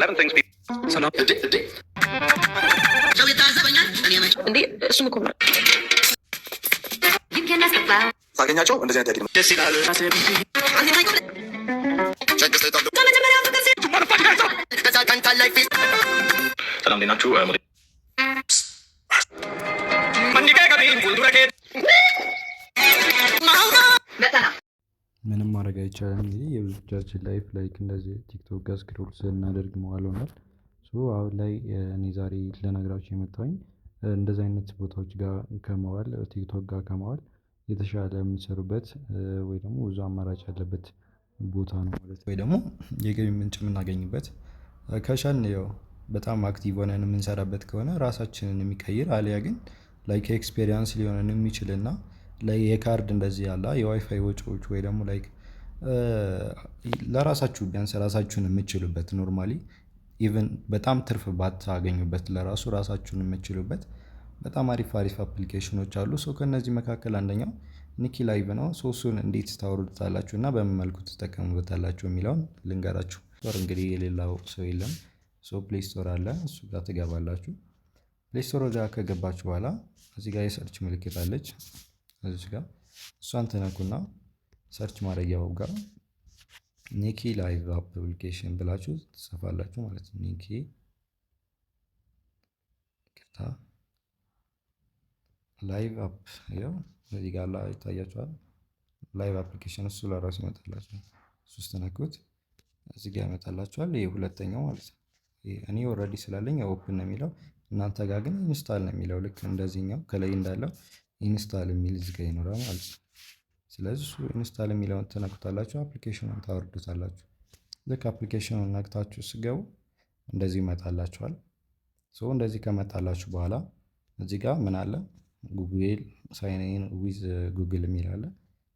11 things people. ሰላም። እንዴ፣ እሱም እኮ ብሏል። ሳገኛቸው እንደዚህ አይነት ጥያቄ ደስ ይላል። ነው። ሰላም፣ እንዴት ናችሁ? ምንም ማድረግ አይቻልም። እንግዲህ የብዙዎቻችን life like እንደዚህ ቲክቶክ ጋር scroll ስናደርግ መዋል ሆኗል። So አሁን ላይ እኔ ዛሬ ልነግራችሁ የመጣሁኝ እንደዚህ አይነት ቦታዎች ጋር ከመዋል፣ ቲክቶክ ጋር ከመዋል የተሻለ የምትሰሩበት ወይ ደግሞ ብዙ አማራጭ ያለበት ቦታ ነው ማለት ነው። ወይ ደግሞ የገቢ ምንጭ የምናገኝበት ከቻልን፣ ያው በጣም active ሆነን የምንሰራበት ከሆነ ራሳችንን የሚቀይር፣ አሊያ ግን like experience ሊሆነን የሚችልና የካርድ እንደዚህ ያለ የዋይፋይ ወጪዎች ወይ ደግሞ like ለራሳችሁ ቢያንስ ራሳችሁን የምትችሉበት፣ normally even በጣም ትርፍ ባታገኙበት ለራሱ ራሳችሁን የምትችሉበት በጣም አሪፍ አሪፍ application ኖች አሉ። So ከእነዚህ መካከል አንደኛው Niki Live ነው። So እሱን እንዴት ታወርዱታላችሁ እና በምን መልኩ ትጠቀሙበታላችሁ የሚለውን ልንገራችሁ። እንግዲህ የሌላው ሰው የለም። So Play Store አለ፣ እሱ ጋር ትገባላችሁ። Play Store ጋር ከገባችሁ በኋላ እዚህ ጋር የ search ምልክት አለች፣ እዚህ ጋር እሷን ትነኩና search ማድረጊያው ጋር Niki Live application ብላችሁ ትጽፋላችሁ ማለት ነው። Niki፣ ይቅርታ፣ Live app፣ ይኸው እዚህ ጋር ላይ ይታያችኋል። Live application እሱ ለራሱ ይመጣላችኋል። እሱ ስትነኩት እዚህ ጋር ይመጣላችኋል። ይሄ ሁለተኛው ማለት ነው። እኔ already ስላለኝ open ነው የሚለው፣ እናንተ ጋር ግን install ነው የሚለው። ልክ እንደዚህኛው ከላይ እንዳለው install የሚል እዚህ ጋር ይኖራል ማለት ነው። ስለዚህ እሱ install የሚለውን ትነኩታላችሁ፣ application ኑን ታወርዱታላችሁ። ልክ application ኑን ነክታችሁ ስትገቡ እንደዚህ ይመጣላችኋል። So እንደዚህ ከመጣላችሁ በኋላ እዚህ ጋር ምን አለ? Google sign in with Google የሚል አለ።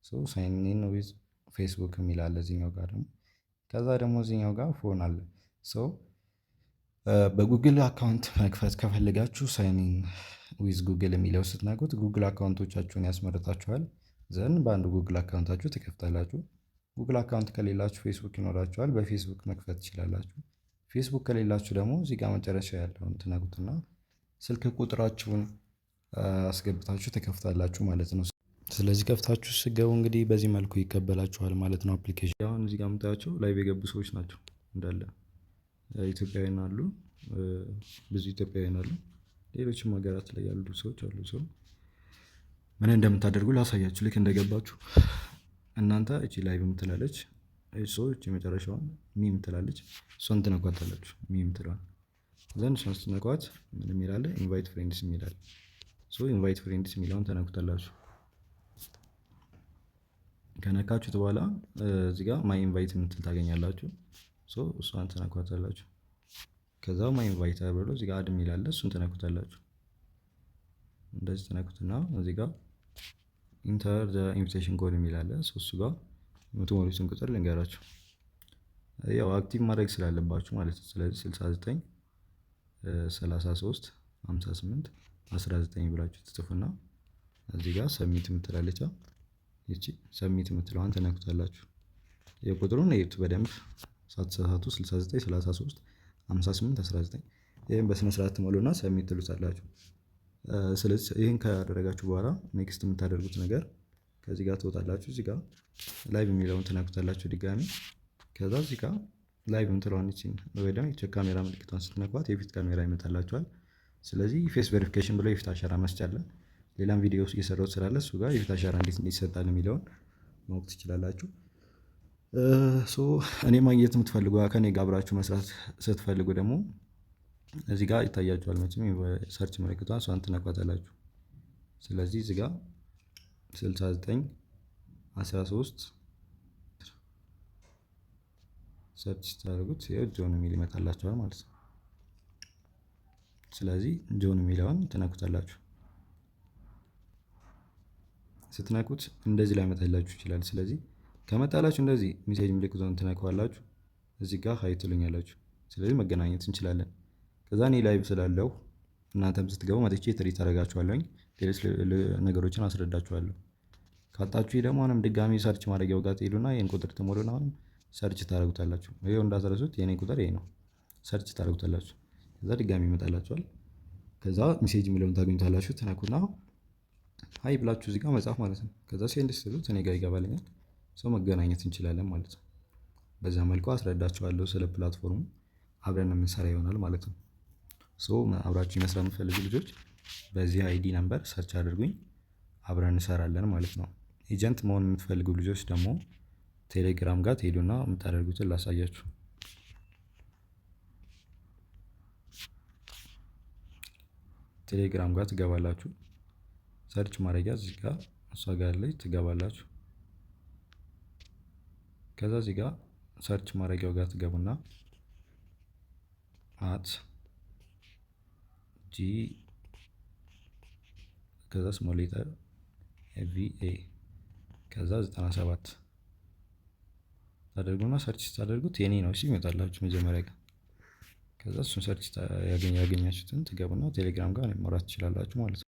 So sign in with Facebook የሚል አለ እዚህኛው ጋር ደግሞ። ከዛ ደግሞ እዚህኛው ጋር phone አለ። So በ Google account መክፈት ከፈለጋችሁ sign in with Google የሚለው ስትነኩት Google account ኦቻችሁን ያስመርጣችኋል። Then በአንዱ Google account ኣችሁ ትከፍታላችሁ። Google account ከሌላችሁ ፌስቡክ ይኖራችኋል፣ በፌስቡክ መክፈት ትችላላችሁ። ፌስቡክ ከሌላችሁ ደግሞ እዚህ ጋር መጨረሻ ያለውን ትነኩትና ስልክ ቁጥራችሁን አስገብታችሁ ትከፍታላችሁ ማለት ነው። ስለዚህ ከፍታችሁ ስትገቡ እንግዲህ በዚህ መልኩ ይቀበላችኋል ማለት ነው application። አሁን እዚህ ጋር የምታያቸው live የገቡ ሰዎች ናቸው፣ እንዳለ ኢትዮጵያውያን አሉ፣ ብዙ ኢትዮጵያውያን አሉ። ሌሎችም ሀገራት ላይ ያሉ ሰዎች አሉ። So ምን እንደምታደርጉ ላሳያችሁ። ልክ እንደገባችሁ እናንተ እቺ live የምትላለች ሰዎች የመጨረሻዋን me የምትላለች እሷን ትነኳታላችሁ። Me የምትለዋን then እሷን ስትነኳት ምን የሚል አለ? Invite friends የሚል አለ። So invite friends የሚለውን ተነኩታላችሁ። ከነካችሁት በኋላ እዚህ ጋር my invite የምትል ታገኛላችሁ። So እሷን ትነኳታላችሁ። ከዛ my invite ብሎ እዚህ ጋር add የሚል አለ፣ እሱን ትነኩታላችሁ። እንደዚህ ትነኩትና እዚህ ጋር enter the invitation code የሚል አለ። እሱ ጋር የምትሞሉትን ቁጥር ልንገራችሁ። ያው active ማድረግ ስላለባችሁ ማለት ነው። ስለዚህ 69 33 58 19 ብላችሁ ትጽፉና እዚህ ጋር submit የምትላለች፣ ይቺ submit የምትለዋን ትነኩታላችሁ። የቁጥሩን እዩት በደንብ ሳትሳሳቱ፣ 69 33 58 19። ይህን በስነ ስርዓት ትሞሉና submit ትሉታላችሁ። ስለዚህ ይህን ካደረጋችሁ በኋላ next የምታደርጉት ነገር ከዚህ ጋር ትወጣላችሁ። እዚህ ጋር live የሚለውን ትነኩታላችሁ ድጋሚ። ከዛ እዚህ ጋር live የምትለዋን ይቺን ወይ ደግሞ ይቺ ካሜራ ምልክቷን ስትነኳት የፊት ካሜራ ይመጣላችኋል። ስለዚህ face verification ብሎ የፊት አሻራ መስጫ አለ። ሌላም ቪዲዮ እየሰራሁት ስላለ እሱ ጋር የፊት አሻራ እንዴት ይሰጣል የሚለውን ማወቅ ትችላላችሁ። So እኔ ማግኘት የምትፈልጉ፣ ከኔ ጋር አብራችሁ መስራት ስትፈልጉ ደግሞ እዚህ ጋር ይታያችኋል መቼም search ምልክቷን፣ እሷን ትነኳታላችሁ። ስለዚህ እዚህ ጋር 69 13 search ስታደርጉት ይኸው join የሚል ይመጣላችኋል ማለት ነው። ስለዚህ join የሚለውን ትነኩታላችሁ። ስትነኩት እንደዚህ ላይመጣላችሁ ይችላል። ስለዚህ ከመጣላችሁ እንደዚህ message ምልክቷን ትነኳላችሁ። እዚህ ጋር hi ትሉኛላችሁ። ስለዚህ መገናኘት እንችላለን። ከዛ እኔ live ስላለው እናንተም ስትገቡ መጥቼ treat አደርጋችኋለሁኝ። ሌሎች ነገሮችን አስረዳችኋለሁ። ካጣችሁ ደግሞ አሁንም ድጋሚ search ማድረጊያው ጋር ትሄዱና ይሄን ቁጥር ትሞሉና አሁንም search ታደርጉታላችሁ። ይኸው እንዳትረሱት፣ የኔ ቁጥር ይሄ ነው። Search ታደርጉታላችሁ። ከዛ ድጋሚ ይመጣላችኋል። ከዛ message የሚለውን ታገኙታላችሁ። ትነኩና "Hi" ብላችሁ እዚህ ጋር መጻፍ ማለት ነው። ከዛ send ስትሉት እኔ ጋር ይገባልኛል። So መገናኘት እንችላለን ማለት ነው። በዛ መልኩ አስረዳችኋለሁ ስለ platform ኡ፣ አብረን የምንሰራ ይሆናል ማለት ነው። So አብራችሁ መስራት የምትፈልጉ ልጆች በዚህ ID number search አድርጉኝ፣ አብረን እንሰራለን ማለት ነው። Agent መሆን የምትፈልጉ ልጆች ደግሞ ቴሌግራም ጋር ትሄዱና የምታደርጉትን ላሳያችሁ። ቴሌግራም ጋር ትገባላችሁ። Search ማድረጊያ እዚህ ጋር እሷ ጋር ላይ ትገባላችሁ። ከዛ እዚህ ጋር search ማድረጊያው ጋር ትገቡና @G ከዛ small letter VA ከዛ 97 ታደርጉና search ስታደርጉት የኔ ነው ይመጣላችሁ መጀመሪያ ጋር። ከዛ እሱን search ያገኛችሁትን ትገቡና ቴሌግራም ጋር ማውራት ትችላላችሁ ማለት ነው።